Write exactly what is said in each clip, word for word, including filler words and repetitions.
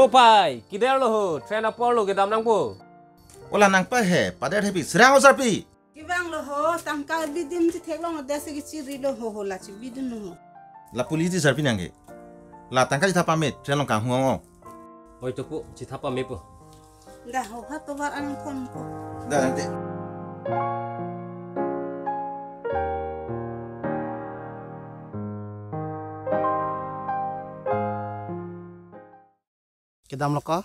Pai, keder lo ho, train apor lo kedam nangpo. Ola nangpai he, pader he pi, serang osar pi. Kevang lo ho, tangka bidin si theklong des ke chiri lo ho, ho la chibidin lo ho. La police di sarpi nangke. La tangka chithap pame, train along kanghong ong. Oi to po, chithap pame po. Dah ho ha tovar an kon po. Dah nanti. Kedam lo ko?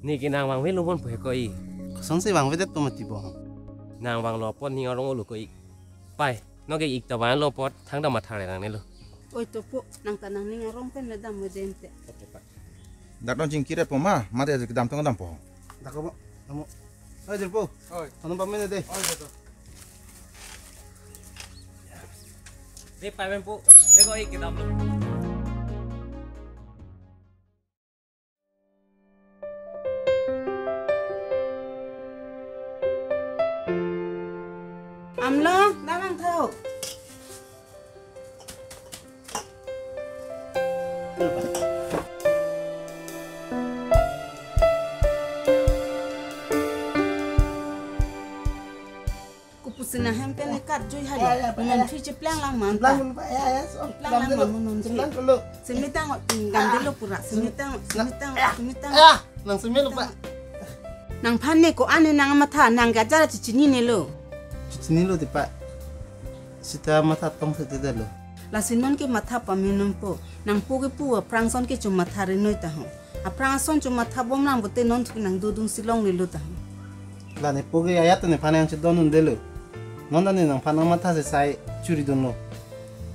Ne ke nang vangve lo bon po he ko-i. Kosonsi vangvedet po mati bo? Nang vanglo apot ning arong olo ko-i. Pai, non ke ik ta vanlo apot thangta matha re nangne lo. Oi to po, nang ta nangning arong pen le dam mo jente. Dak non chingkire po ma, mate kedam tong dampo. Dak ko bo, dam mo. Oi, jirpo. Oi. Thannon pamene de. Oi, betul. De paimen po. De ko-i kedam lo. Amlo, damang tho. Kupusi nang hem pen ekat jui hai lo. Ya, ya, Pak, non ya. Thui cheplang lang man ta. Cheplang dulu, Pak. Ya, ya, so, cheplang lang man, non thui. Cheplang dulu. Semitang, gamdelo pura. Semitang, semitang, semitang. Ya, nang semit lo, Pak. Nangphan ne ko-an ne nang matha, nang gajar chichininelo. Chichininelo ti, Pak. Sita matha tong sete dalo. Lasi non ke matha pamenon po. Nangpo kepu aphrang ason ke chomatha ri noi ta ho. Aphrang ason chomatha bom nang pote non thu nang dodun si longlelo ta ho. La ne po ke ayat nephan nangchedondundelo. Non ta ne nangphan nangmatha si sai churi dunlo.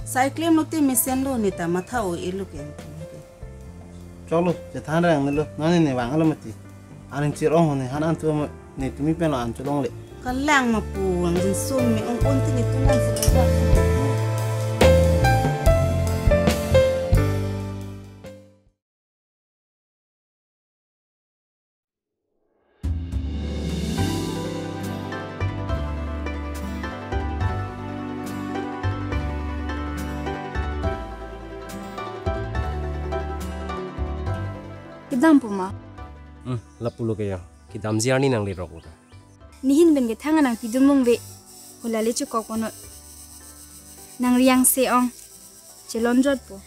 Sai klemlo te mesenlo, ne ta matha o-elo ke. Choklo, chethan rang nelo, non ne vanglo mati. Aning chirong ho ne han an tu mo, ne tumi pen lo an cholongle. Kalang ma pu, ang jin sum me ong kon ti ne tu nang si ba. Kedam po ma? Hmm, lapulo ke ya. Kedamji arni nanglerok uta. Nehin pen ke thang nangpidun mong ve. Hola le chukok ponot. Nang riang se ong. Chelon jot po.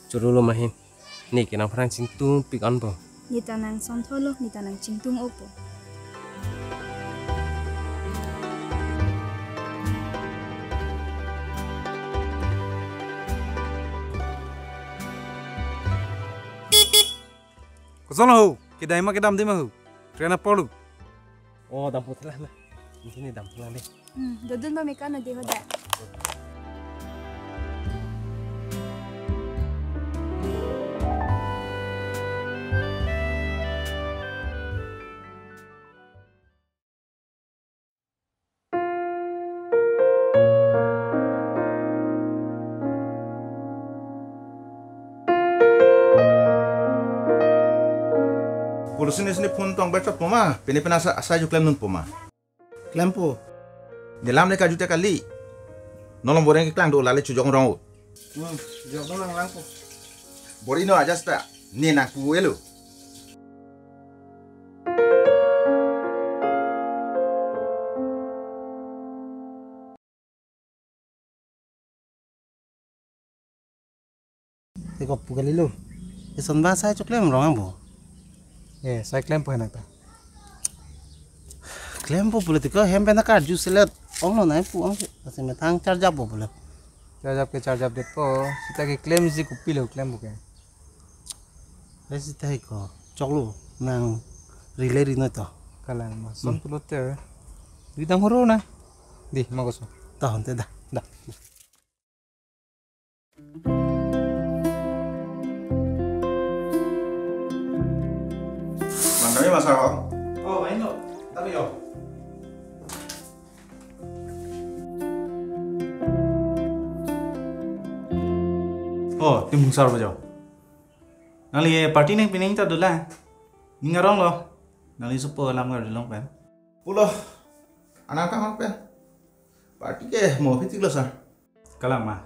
Chorolo ma hin. Ne ke nangphan nangchingtung pik an po. Ne ta nang sontholo, ne ta nangchingtung o po. Koson ho, kedam ma kedam de ma ho. Train apor lo. Oh, dampo thelang na. Ini sini dampo thelang de. Hmm, dodun ba mekan na de ho da. Police ne sini phone tong berchot po ma, pini pina sa, sa ju klemdun po ma. Klempo. Ne lam ne kajute kali. Nolong boreng keklang do lale chujong rong. Hmm, jong rong lang po. Bor-i no aja sta. Ne nangpu elo. Te kopu kalilo. Eson ba sai choklem rong ang bo. Eh, sai klempo henak ta. Klempo pule te ko hem pen akarju selet. Ong lo nai pu ong se. Asi methang charjap bo pule. Charjap ke charjap det po. Sita ke klemsi kopilo klempo ke. Re sita ko. Choklo nang rile rino to. Kalang ma. Son pulote. Di dang horo na. Di, magoso. Tahon te da. Da. Mantap ya, Mas Ahok? Oh, main lo. Tapi yo. Oh, tim sar bajau. Nangli party nangpining ta dolang. Ning arong lo. Nangli sopo alam kar dilong pen. Pulo. Anak tang pen. Party ke mo pitik lo, sir. Kalang ma.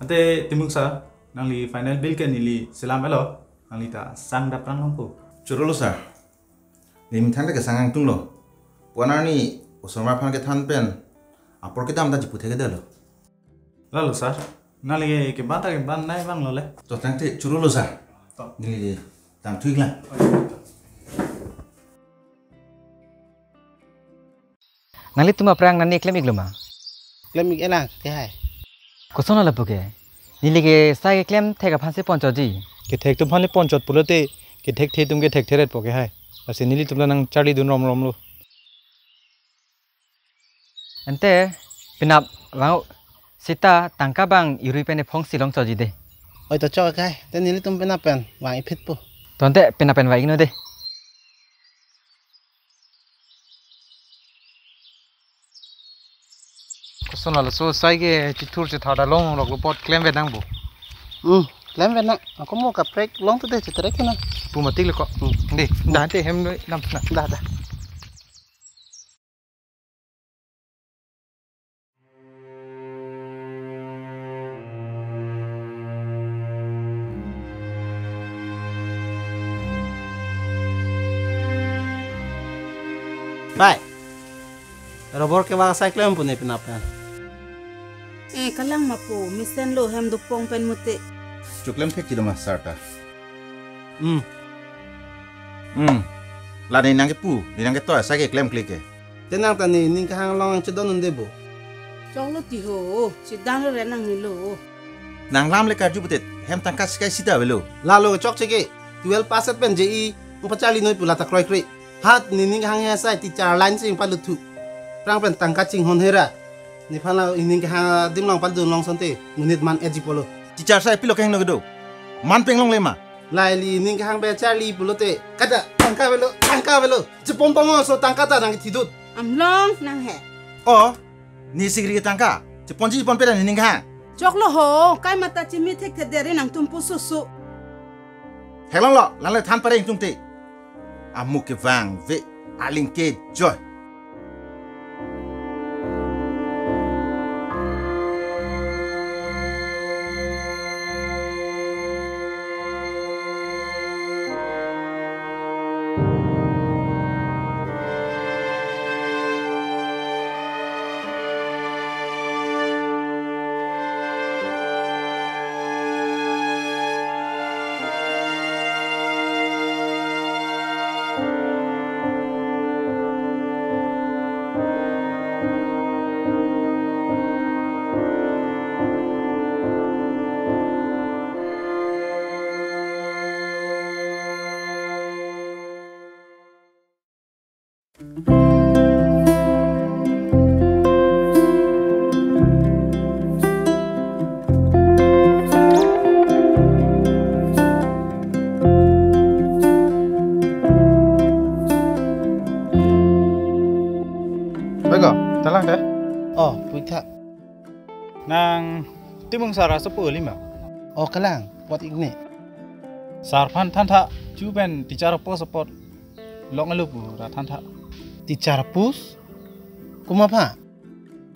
Ante Timung sir, nangli final bill ke neli selam elo. Nangli ta sang dap rang longpo. Choro lo sir. Neli methang ta kesang angtung lo. Pu-an arni osomar aphan kethan pen apor kedam ta chipu thekthedetlo. Lalo sir. Nangli keban ta keban nai bang lo le. To tangte choro lo sir. To. Neli dam thu-ik lang. Nanglitum aphrang nangli klem-iklo ma? Klem-ik-e lang ke hai. Koson lapu ke? Neli ke sai keklem thek aphan si ponchotji. Kethek atum aphan le ponchot pulote, kethekthe atum kethektheretpo ke hai. Lasi nelitum ta nangcharlidun romromlo. Ante penap vang seta tangka bang irui pen ephong si longchotji de. Oi to chok kai, te nelitum penap pen vang-ik phitpo. Tangte penap pen vang-iknon de. Koson laso sai ke chithur chithar ta longloklo apot klemvet nangpo. Hmm, klemvet nang. Ako mo kaprek longthude chitrek na. Pu matik le ko. Hmm. De, da te hem dam na. Da, da. Pai. Robor kevang sai klem pu ne penap pen. Eh, kalang ma pu, mesenlo hem dopong pen mute. Choklem thekji lo ma sir ta. Hmm. Hmm. La ne nangkepu, ne nangketoi, sai keklemkle ke. Te nang ta ne ning kehang along chedon un-e de bo. Choklo ti ho, chedang lo re nangnelo. Nang lam le karju putet, hem tangka sikai sita avelo. Lalo chokche ke, twelve pass et pen J E, ung pacharli noi pu la ta kroikre. Hat ne ning kehang he sai teacher line si ung palut thu. Aphrang pen tangka chinghon hera. Nephan la ining kehang adim along palutdun long asonte, monit man-etji pulo. Teacher sai pilo kehingno kedo. Man penglongle ma. La ili ining kehang pen charli pulote. Kada, tangka avelo, tangka avelo. Chepon pamo so tangka ta nangkethidut. Amlong nang he. O, ne sikri ke tangka. Cheponji ponpe ra ne ning kehang. Choklo ho, kai mata chimi thekthedere nangtum pususu. Helang lo, lang le than pare ingtungte. Amuk kevangve, aling kejoi. Bego, talang deh. Oh, puitha. Nang Timung sir asopo lima. Oh, kalang, apot-ikne. Sir aphan thantha, chu pen teacher post apot longlo pu ra thantha. Teacher post? Komat aphan?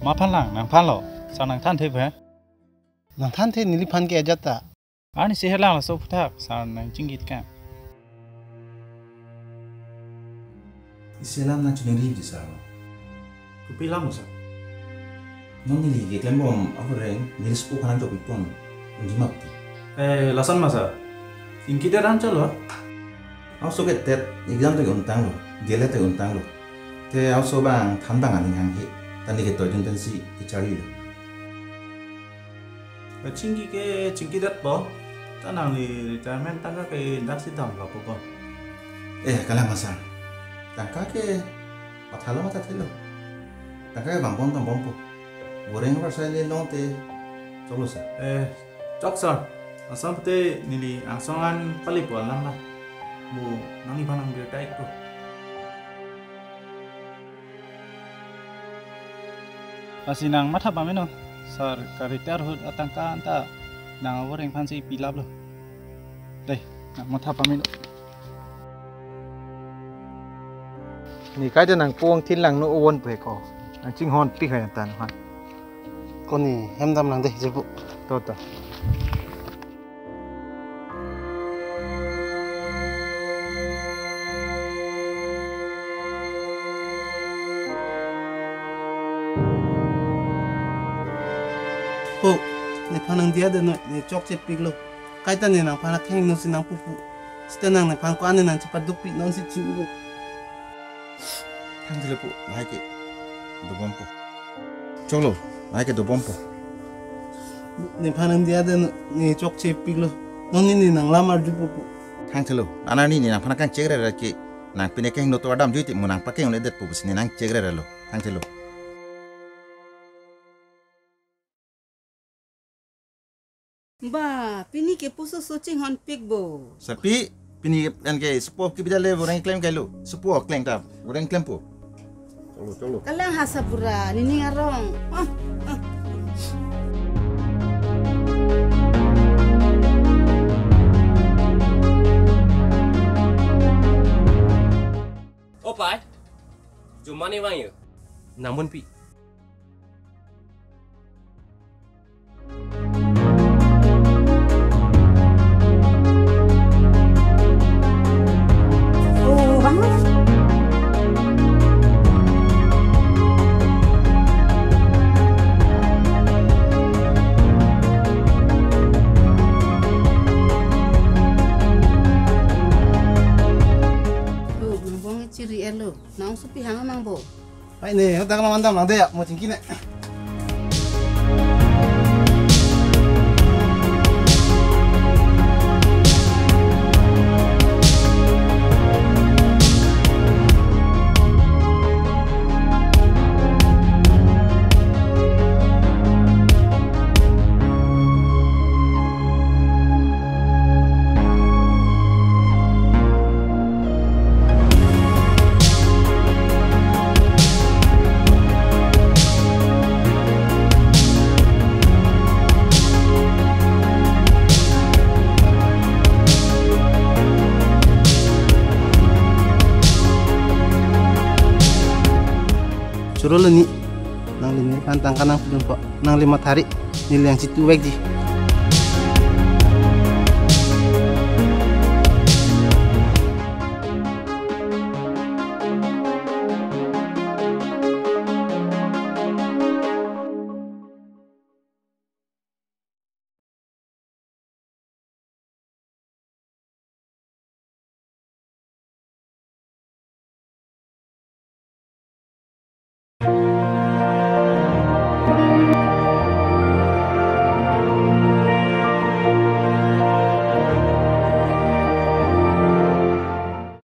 Mat aphan lang, nangphan lo. Sir nangthanthe phe. Nangthanthe neliphan ke ajat ta. Arnisi helang laso aphuthak, sir nangchingkit ka. Isi alam nangchiningri di sir. Kopi alam sir? Non neli keklembom avoreng, neli sepo aphan nangchokpipon, unji ma puti. Eh, lason ma sir? Ingkit-et an cholo? Aso ke tet exam ta ke-untanglo, D L Ed ta ke-untanglo. Te aso bang than bang aning hanghe, ta neli ketoidun pensi kecharlilo. Kachingki ke chingki detpo. Ta nangli retirement tangka ke daksi dam lapu bon. Eh, kalang ma sir. Tangka ke mathalo mathathelo. Tangka ke vangbom vangbompo. Boreng avar sai le longte choklo sir. Eh, chok sir. Asam pute neli angsong an palipo alam la. Mo nangliphan nangbirta-ikpo. Lasi nang matha pamelo, sir ka-retire ahut atangka anta nang avoreng aphansi pilaplo. Dei, nang matha pamelo. Ne kaita nangpong thin langno ovon pu he ko. Nangchinghonpik hai anta nang. Ko ne hem damlang dei, jebu. To, to. Nephan nangdiya de noi, ne chokche piklo. Kaita ne nangphan akheng no si nangpupu. Sita nang nephan ko-an ne nangchepadukpik non si chinglo. Thangthelo pu, lahai ke dobompo. Choklo, lahai ke dobompo. Nephan nangdiya de noi, ne chokche piklo. Non ne nanglam arjupo pu. Thangthelo, anani ne nangphan akangchek rere ke. Nang pine akheng no to adam jui ti mo nangpakeng un-edetpo pusi ne nangchek rerelo. Thangthelo. Ba, pini ke puso so chinghon pik bo. Sapi, pini an ke sopo kebi dale boreng klem kailo. Sopo klem ta, boreng klempo. Choklo, choklo. Kalang ha sapura, nining arong. Ah, ah. O pai, jumani wang yo. Namun pi. Lo, nang bong chiri elo. Nang supi hang mang bo. Ai ne, dak nang mandam nang de ya, mo chingki ne. Choro lo ni, nangli nephan tangka nangpidunpo, nangli mathari, neli nangchituvekji.